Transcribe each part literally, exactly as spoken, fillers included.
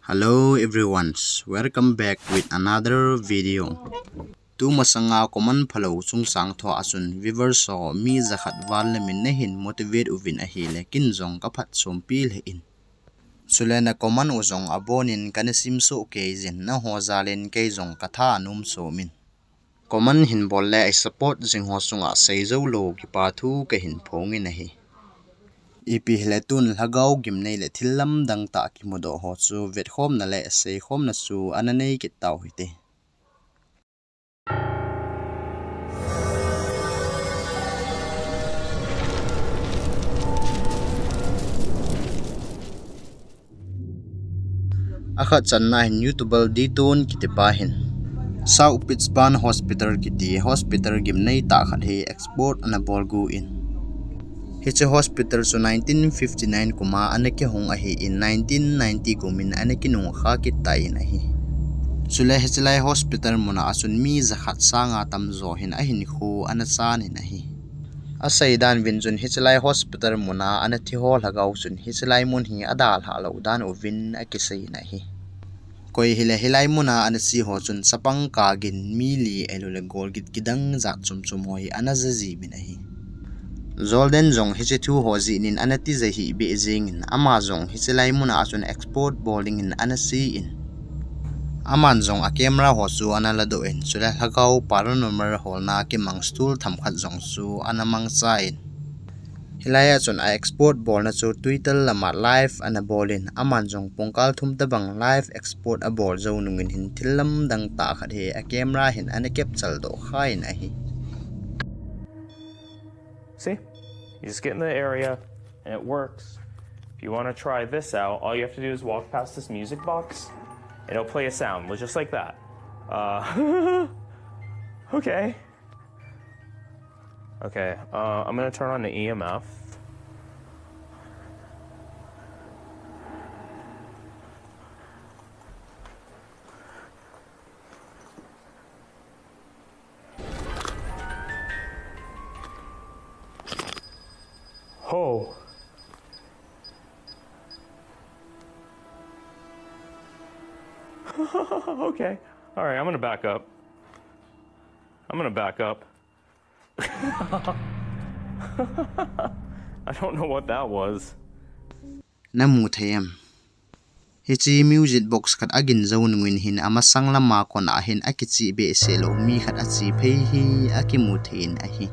Hello everyone, welcome back with another video. Tumasanga comment phalou chungchang thua chun viewers ho mi jakhat val le min nahin motivate uvin ahile kin jong kaphat chompi lheh in. Chule na comment u jong abonin kana simsoh kei jin, naho jalin kei jong katha anom chom in. Comment hin bol le i support jing ho chunga seijou lou kipa thu kahin phong in ahi. Ipi hile tun lhagao gimnei le thil lamdang tah kimudoh ho chu vetkhomna le seikhomna chu ana nei kit tau hite. Akhat channa hin YouTuber Ditun kitipa hin South Pittsburg Hospital kiti hospital gimnei tah khat hi explore ana bol gu in. Hiche hospital chu nineteen fifty-nine kuma ana kihong ahin, nineteen ninety kumin ana kinung kha kit tan ahi. Chule hichelai hospital muna chun mi jakhat sanga tamjo hin ahinkho ana chan in ahi. Aseidan uvin chun hichelai hospital muna ana thi ho lhagao chun hichelai mun hi adalhah lou dan uvin akisei in ahi. Koi hile hilai muna ana che ho chun chapang kagin mi li ahilouleh golgit kidang jat chomchom ho hi ana ja jiuvin ahi. Jordan jong hiche thu ho jih in ana tija hih beh jengin ama jong hichelai muna chun explore bol dingin ana che in. Aman jong a camera ho chu ana ladoh in, chule lhagao paranormal holna kimang stool themkhat jong chu ana mangcha in. Hilai a chun a explore bolna chu Twitter lama live ana bol in, aman jong pungkal thum tabang live explore abol jou nungin hin thil lamdang tah khat hi a camera hin ana capture doh khan ahi. See? You just get in the area and it works. If you want to try this out, all you have to do is walk past this music box and it'll play a sound just like that. Uh, okay. Okay, uh, I'm gonna turn on the E M F. Oh. Okay. All right, I'm gonna back up. I'm gonna back up. I don't know what that was. Namu thei em? Hiche music box khat agin jou nungin hin amasang lama kona hin akichih behseh lou mi khat ache phei hi akimu thei in ahi.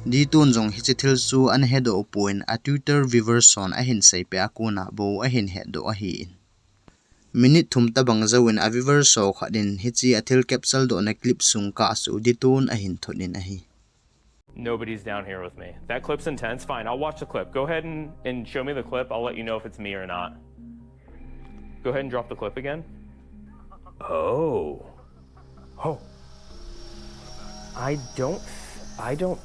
Ditun jong hiche thil chu ana hedoh pon a Twitter viewers hon ahin seipeh a kona bou ahin hedoh ahin. Minute thum tabang jouvin a viewers ho khat in hiche a thil capture dohna clip sung kah chu Ditun ahin thot in ahi. Nobody's down here with me. That clip's intense. Fine, I'll watch the clip. Go ahead and, and show me the clip. I'll let you know if it's me or not. Go ahead and drop the clip again. Oh. Oh. I don't. I don't.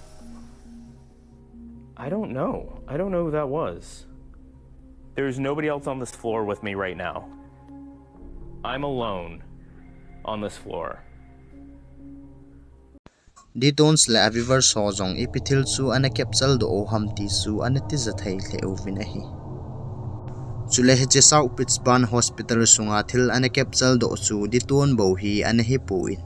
I don't know. I don't know who that was. There's nobody else on this floor with me right now. I'm alone on this floor. Ditun le a viewers ho jong ipi thil chu ana capture doh u ham ti chu ana tija thei lheh uvin ahi. Chule hiche South Pittsburg Hospital sunga thil ana capture doh chu Ditun bou hi ana hi pon,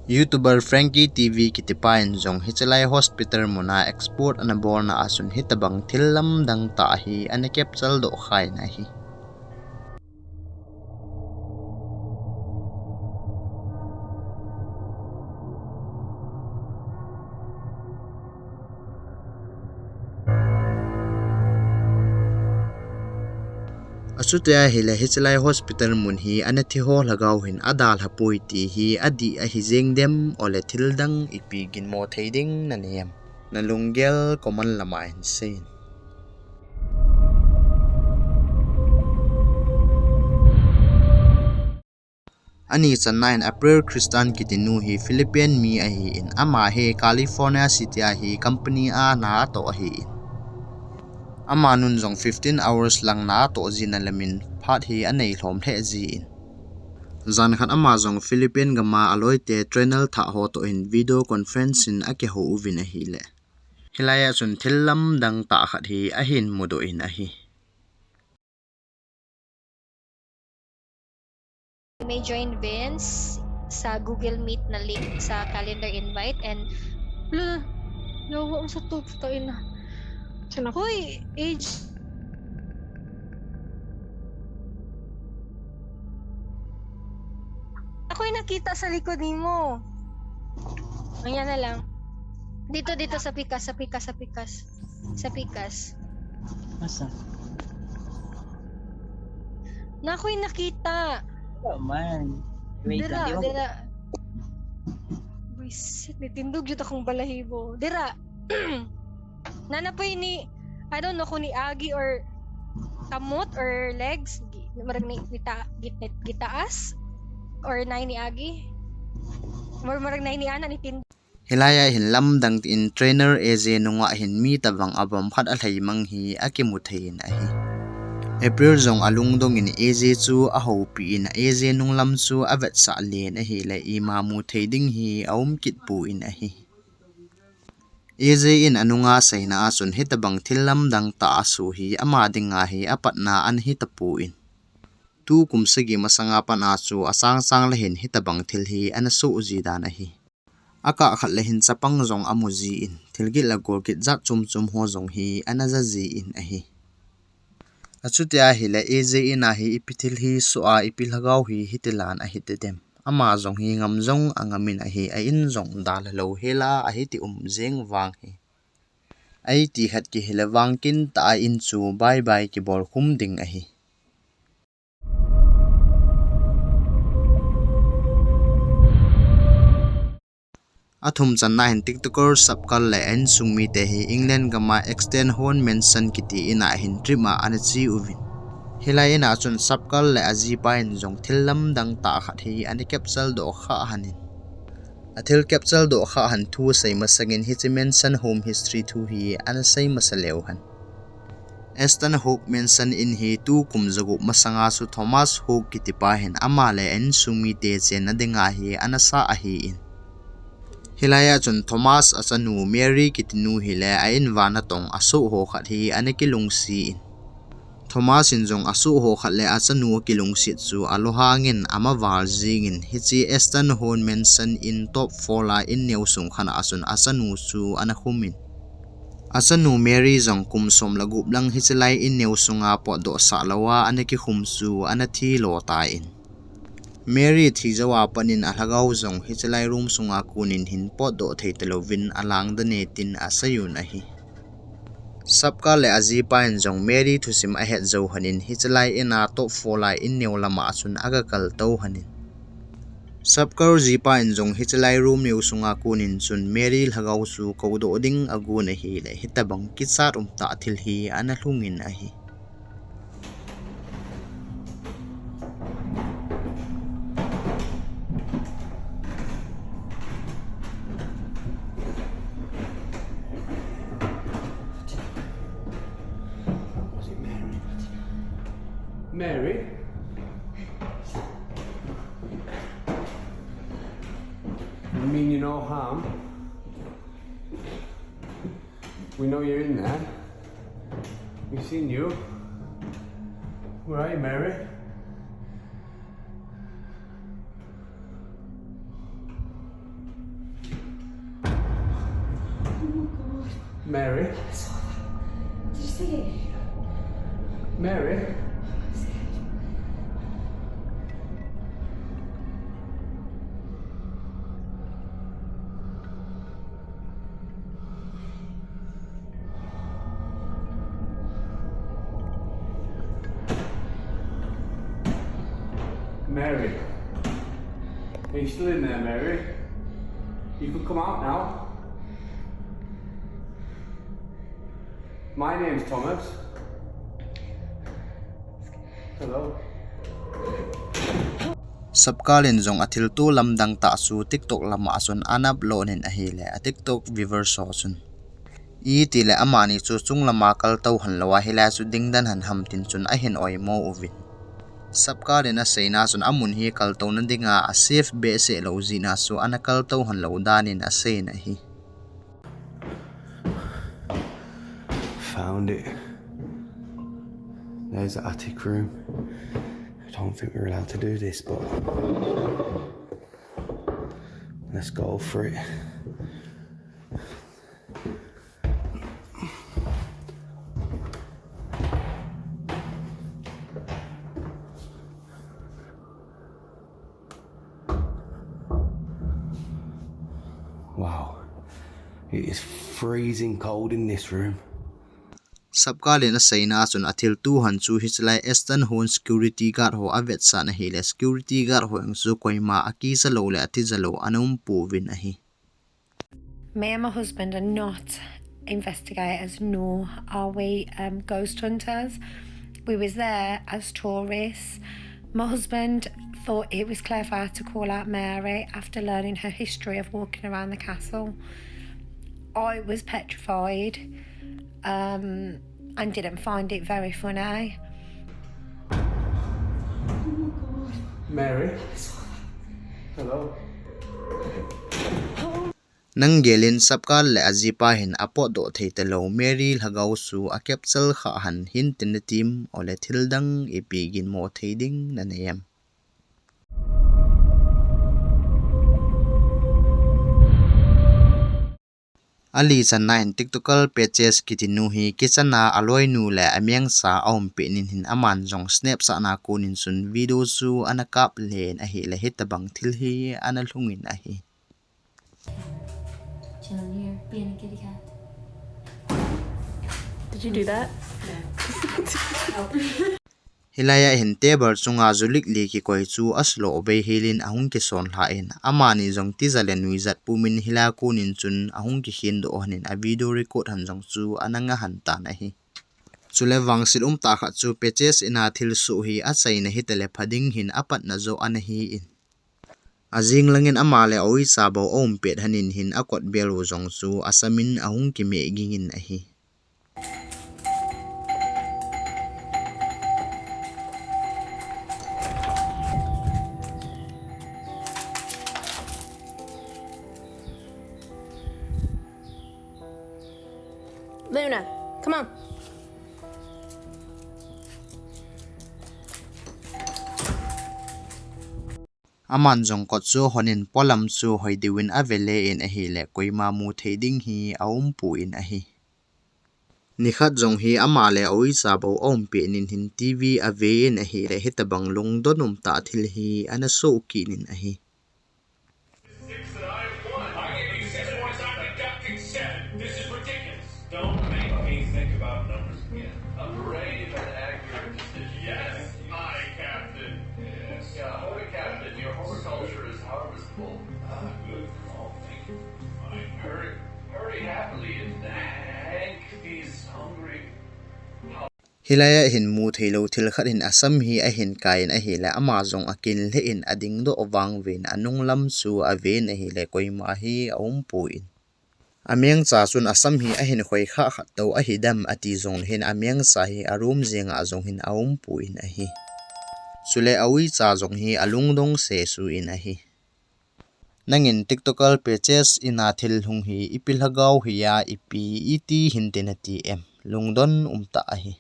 YouTuber Frankie T V kitipa in jong hichelai hospital muna explore ana bolna a chun hitabang thil lamdang tah hi ana capture doh khan ahi. Achuti ahile hichelai hospital mun hi ana thi ho lhagao hin adalha poi ti hi adih ahi jeng dem, ole thil dang ipi ginmo thei ding nanei em? Nalunggel comment lama hin seiyin. Ani channa in April Christian kiti nu hi Philippine mi ahin, ama hi California City a hi company a na atoh ahin. Amanun jong fifteen hours lang na atoh jin alamin phat hi anei lhom lheh jin. Jan khat ama jong Philippine gam a aloite trainer thah ho toh hin video conference in akihou uvin ahile, hilai a chun thil lamdang tah khat hi ahin mudoh in ahi. May join Vince sa Google Meet na link sa calendar invite and, lo, yawa, ang sa to, puta ina. Sana. Hoy, age. Ako'y nakita sa likod nimo. Ayan na lang. Dito, dito, sa pikas, sa pikas, sa pikas. Sa pikas. Asa? Nako'y nakita. Wala man. Wait Dira, lang, di ba? Dira. Buisit, nitindog yun akong balahibo. Dira. Nana po ni, I don't know kung ni agi or kamot or legs, gi-, murag ni, ni ta-, git-, git-, gitaas or nai ni agi. Mur-, murag nai ni ana ni tin-. Hilai a hin lamdang tin trainer A J nunga hin mi tabang abom khat alhai mang hi akimu thei in ahi. April jong alungdong in A J chu ahoupi in A J nunglam chu avetsah len ahile ima mu thei ding hi aum kit pu in ahi. A J in anunga seina a chun hitabang thil lamdang tah asoh hi ama dinga hi apatna ana hi tapu in. Tu kum sagi masanga pat a chu achang chang le hin hitabang thil hi ana soh ji dan ahi. Akah khat le hin chapang jong amu ji in, thil git le gol git jat chom chom ho jong hi ana ja ji in ahi. Achuti ahile A J in a hi ipi thil hi soh a ipi lhagao hi hiti lan ahi ti dem. Ama jong hi ngam jong angam in ahi, a in jong dalha lou hela ahi ti um jeng vang hi. Ahi ti khat kihile vang kin tah a in chu bye bye kibol khum ding ahi. Athum channa hin TikToker Sapkal le a insung mite hi England gam a Extenhorn Mansion kiti in a hin trip a ana che uvin. Hilai in a chun Sapkal le ajipa in jong thil lamdang tah khat hi ana capture doh kha han in. Athil capture doh kha han thu sei masang in hiche Mansion home history thu hi ana sei masa leu hen. Extenhorn Mansion in hi tu kum jagup masanga chu Thomas Hook kitipa hin ama le a insung mite chenna dinga hi ana sah ahi in. Hilai a chun Thomas achanu Mary kitinu hi le a in vana tong asoh ho khat hi ana kilungsi in. Thomas in jong asoh ho khat le achanu akilungset chu alunghang in ama val jing in hiche Extenhorn Mansion in top floor a in neo sung khat a chun achanu chu ana khum in. Achanu Mary jong kum som le gup lang hiche lai in neo sunga potdoh sah lou a ana kikhum chu ana thi lo ta in. Mary thi jou a pat in alhagao jong hiche lai room sunga kon in hin potdoh thei talou vin alang dan e tin asei un ahi. Sapkal le ajipa in jong Mary thusim ahet jou han in hiche lai in a top floor a in neo lama chun aga kal tou han in. Sapkal jipa in jong hiche lai room neo sunga kon in chun Mary lhagao chu kodoh ding agon ahile hitabang kichat um tah thil hi ana lhung in ahi. Was it Mary? Mary? You mean you no harm? We know you're in there. We've seen you. Where are you, Mary? Oh my God. Mary? I saw that. Did you see it? Mary? I'm scared. Mary. Are you still in there, Mary? You could come out now. My name's Thomas. Hello. Sapkal in jong athilto lamdang tah chu TikTok lama chun ana upload in ahile a TikTok viewers ho chun, itile amani chu chung lama kal tou han lou a hilai chu ding dan han ham tin chun ahin oimo uvin. Sapkal in aseina chun amun hi kal touna dinga a safe behseh lou jeh a chu ana kal tou han lou dan in asei in ahi. Found it. There's the attic room. Don't think we're allowed to do this, but let's go for it. Wow. It is freezing cold in this room. Sapkal in aseina a chun athilto hon chu hiche lai Eastern Hon security guard ho avetsah in ahile, security guard ho jong chu koima akija lou le atija lou ana um pouvin ahi. Me and my husband are not investigators nor are we, um, ghost hunters. We was there as tourists. My husband thought it was clever to call out Mary after learning her history of walking around the castle. I was petrified, um, and didn't find it very funny. Mary? Hello? Nangel in Sapkal le ajipa hin apotdoh thei talou Mary lhagao chu akapchal kha hon hin tin natim ole thil dang ipi ginmo thei ding nanei em? Ali channa in TikToker Peaches kiti nu hi kitchen a aloinu le amengcha aum pet in hin aman jong snap sahna kon in chun video chu ana kap len ahile hitabang thil hi ana lhung in ahi. Chilling here, being a kitty cat. Did you do that? Hilai a hin table chunga ju likli kikoi chu asloh bei hel in ahung kison lha in, amani jong tija le nuijat pum in hilai a kon in chun ahung kikhen doh hon in a video record hon jong chu ana nga hon tan ahi. Chule vangset umtah khat chu Peaches in a thilsoh hi achaina hita le pha ding hin apatna joh ana hi in. Ajing lang in ama le a uicha bou aum pet hon in hin akotbel u jong chu asam in ahung kimeh ging in ahi. Luna, come on. Aman jong kot chu hon in polam chu hoi deu in ave le in ahile koima mu thei ding hi aum poi in ahi. Nikhat jong hi ama le a uicha bou aum pet in hin TV ave in ahile hitabang lungdon umtah thil hi ana soh kit in ahi. Don't make me think about numbers again. A brave and accurate decision. Yes, my captain. Yes. Yeah, holy captain, your horticulture is harvestable. Ah, good call. Thank you. Fine. Hurry, hurry happily and hang these hungry. Hilai a hin mu thei lou thil khat hin asam hi ahin kai in ahile ama jong akin lheh in ading doh vang uvin anung lam chu ave in ahile koima hi aum poi in. Amengcha chun asam hi ahin khoi kha khat tou ahi dem ati jong le hin amengcha hi a room jeng a jong hin aum poi in ahi. Chule a uicha jong hi alungdong sesu in ahi. Nangin TikToker Peaches in a thil hung hi ipi lhagao hi a ipi iti hin tin nati em? Lungdon umtah ahi.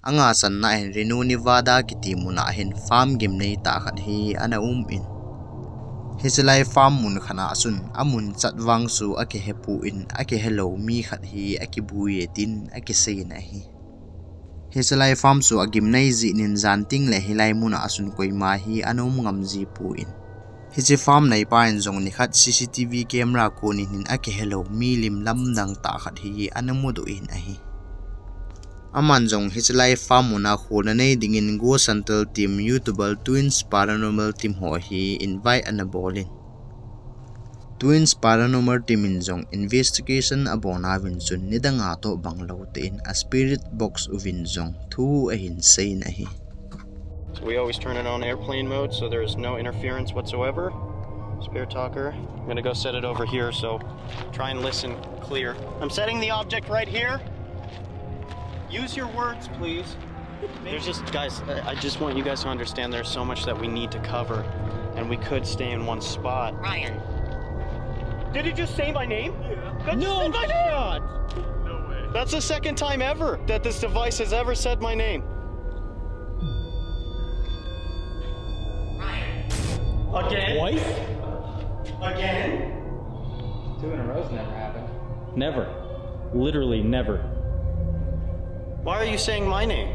Anga channa in Reno, Nevada kiti mun a hin farm gimnei tah khat hi ana um in. Hiche lai farm mun khat a chun amun chat vang chu akihe poi in, akihe lou mi khat hi akibui e tin akisei in ahi. Hiche lai farm chu agimnei jeh in jan teng le hilai mun a chun koima hi ana um ngam ji poi in. Hiche farm neipa in jong nikhat CCTV camera kon in hin akihe lou mi lim lamdang tah khat hi ana mudoh in ahi. Aman jong hiche lai farm mun a kholna nei ding in Ghost Hunter team, YouTuber Twins Paranormal team ho hi invite ana bol in. Twins Paranormal team in jong investigation abol na uvin chun nidang a toh bang lou tah in a spirit box uvin jong thu ahin sei in ahi. So we always turn it on airplane mode, so there is no interference whatsoever. Spirit Talker, I'm gonna go set it over here, so try and listen clear. I'm setting the object right here. Use your words, please. There's just, guys, I, I just want you guys to understand there's so much that we need to cover, and we could stay in one spot. Ryan. Did he just say my name? Yeah. No shot! No way. That's the second time ever that this device has ever said my name. Again? Twice? Again? Two in a row's never happened. Never. Literally never. Why are you saying my name?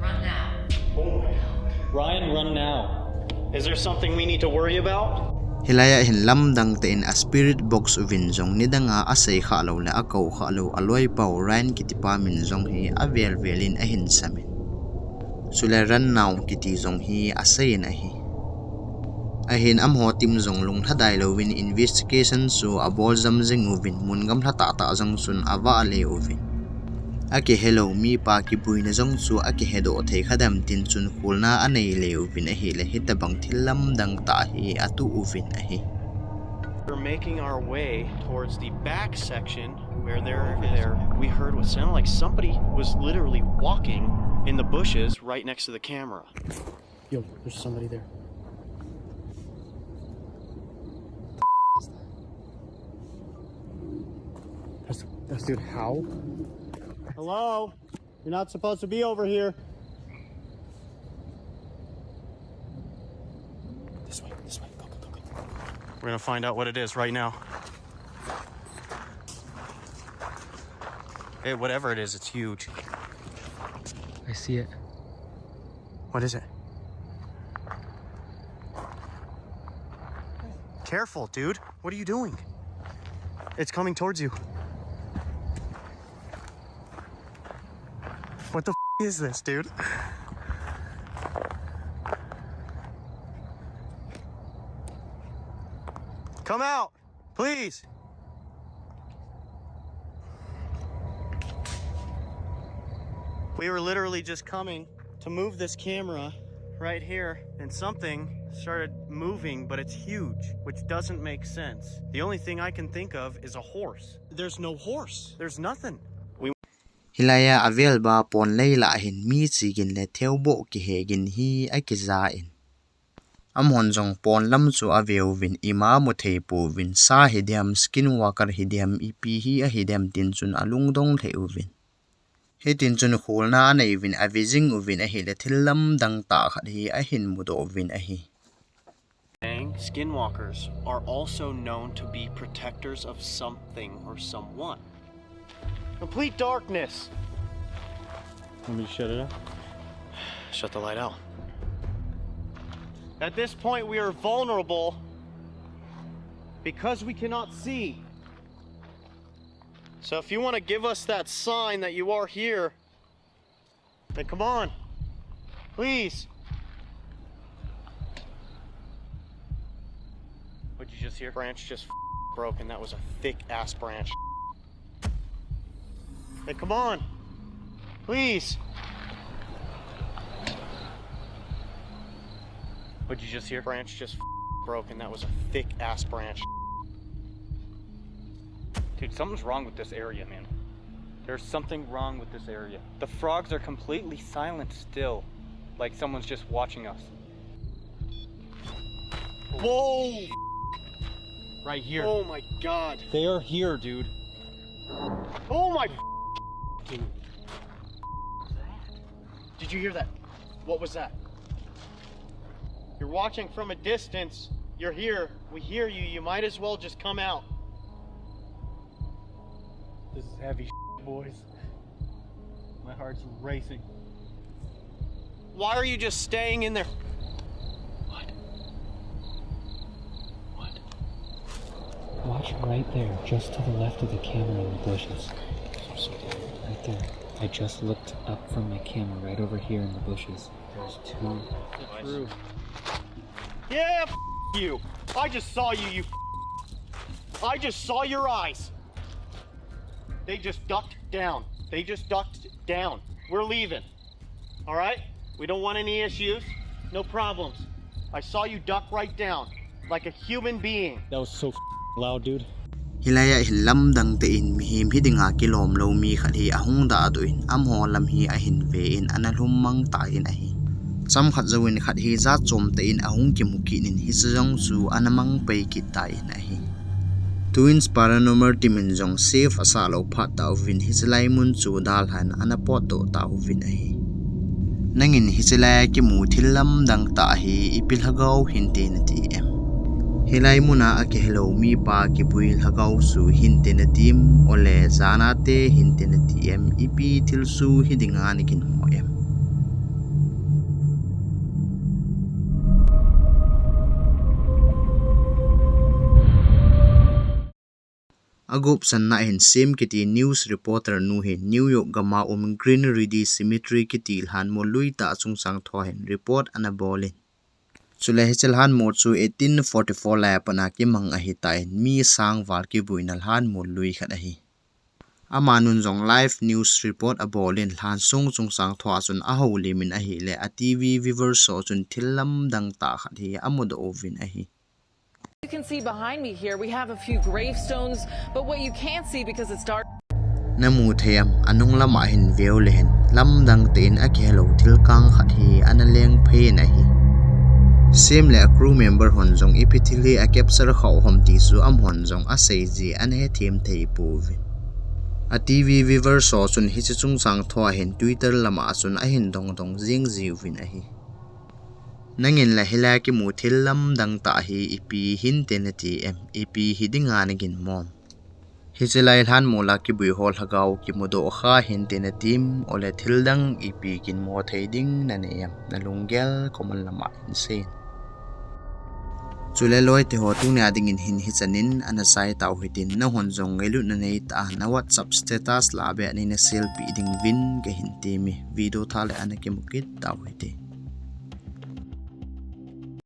Run now. Oh my God. Ryan, run now. Is there something we need to worry about? Hilai a hin lamdang tah in a spirit box uvin jong nidang a asei khalou le akou khalou aloipa u Ryan kitipa min jong hi avel vel in ahin samin. Chule run now kiti jong hi asei in ahi. Ahin amaho team jong lunglhadai louvin investigation chu abol jam jing uvin mun gamla tah tah jong chun avah le uvin. Akihelou mipa kibuina jong chu akihedoh thei kha dem tin chun kholna anei le uvin ahile hitabang thil lamdang tah hi atoh uvin ahi. We're making our way towards the back section where there, over there, we heard what sounded like somebody was literally walking in the bushes right next to the camera. Yo, there's somebody there. That's, that's, dude, how? Hello? You're not supposed to be over here. This way, this way. Go, go, go, go. We're gonna find out what it is right now. Hey, whatever it is, it's huge. I see it. What is it? Careful, dude. What are you doing? It's coming towards you. What the f- is this, dude? Come out, please. We were literally just coming to move this camera right here, and something started moving, but it's huge, which doesn't make sense. The only thing I can think of is a horse. There's no horse. There's nothing. Hilai a avel ba pon lei lah hin mi chigin le theoboh kihegin hi akija in. Amahon jong pon lam chu ave uvin ima mu thei pouvin sa hi diam skinwalker hi diam ipi hi ahi diam tin chun alungdong lheh uvin. Hitin chun kholna anei uvin ave jing uvin ahile thil lamdang tah khat hi ahin mudoh uvin ahi. Skinwalkers are also known to be protectors of something or someone. Complete darkness. Want me to shut it off? Shut the light out. At this point, we are vulnerable because we cannot see. So if you want to give us that sign that you are here, then come on. Please. What'd you just hear? Branch just f- broke, and that was a thick ass branch. Hey, come on. Please. What'd you just hear? Branch just f- broke, and that was a thick ass branch. Dude, something's wrong with this area, man. There's something wrong with this area. The frogs are completely silent still, like someone's just watching us. Whoa! Right here. Oh my God. They are here, dude. Oh my fucking. Did you hear that? What was that? You're watching from a distance. You're here. We hear you. You might as well just come out. This is heavy, boys. My heart's racing. Why are you just staying in there? What? What? Watch right there, just to the left of the camera in the bushes. Right there. I just looked up from my camera right over here in the bushes. There's two. True. Yeah, f- you. I just saw you, you f- I just saw your eyes. They just ducked down. They just ducked down. We're leaving. All right? We don't want any issues. No problems. I saw you duck right down like a human being. That was so f- loud, dude. Hilai a hin lamdang tah in mihem hi dinga kilom lou mi khat hi ahung dahdoh in amaho lam hi ahin ve in ana lhum mang tan ahi. Chomkhat jouvin khat hi jat chom tah in ahung kimu kit in hiche jong chu ana mang pai kit tan ahi. Twins Paranormal Team in jong safe asah lou phat tauvin, hichelai mun chu dalhan ana potdoh tauvin ahi. Nangin hichelai a kimu thil lamdang tah hi ipi lhagao hinte nati em? Hilai muna akihelou mipa kibui lhagao chu hinte nati em, ole jana te hinte nati em, ipi thil chu hidinga naginmo em? Agup channa hin Sam kiti news reporter nu hin New York gama um Greenridge Cemetery kiti lhanmol lui tah chungchang thua hin report ana bol in. Chule hiche lhanmol chu eighteen forty-four lai a pat a kimang ahitan, mi sang val kibuina lhanmol lui khat ahi. Amanun jong live news report abol in lhansong chungchang thua chun ahoulim in ahile a TV viewers ho chun thil lamdang tah khat hi amudoh uvin ahi. You can see behind me here, we have a few gravestones, but what you can't see because it's dark. Namu thei em, anung lama hin veu le hin, lamdang tah in akihelou thil kang khat hi ana leng phei in ahi. Sam le a crew member hon jong ipi thil hi a capture khah u ham ti chu amahon jong asei ji ana hethem thei pouvin. A TV viewers ho chun hiche chungchang thua hin Twitter lama chun ahin dongdong jing jiuvin ahi. Nangin la hilai a kimu thil lamdang tah hi ipi hinte nati em, ipi hidinga naginmo em? Hichelai lhanmol a kibui ho lhagao kimudoh kha hinte nati em, ole thil dang ipi ginmo thei ding nanei em? Nalunggel comment lama hin seiyin. Chule loite ho, tunia dingin hin hichan in ana chai tau hitin, nahon jong ngailutna neitah a na WhatsApp status lah a beh neina selfie dinguvin kahin temme. Video thah le ana kimu kit tau hite.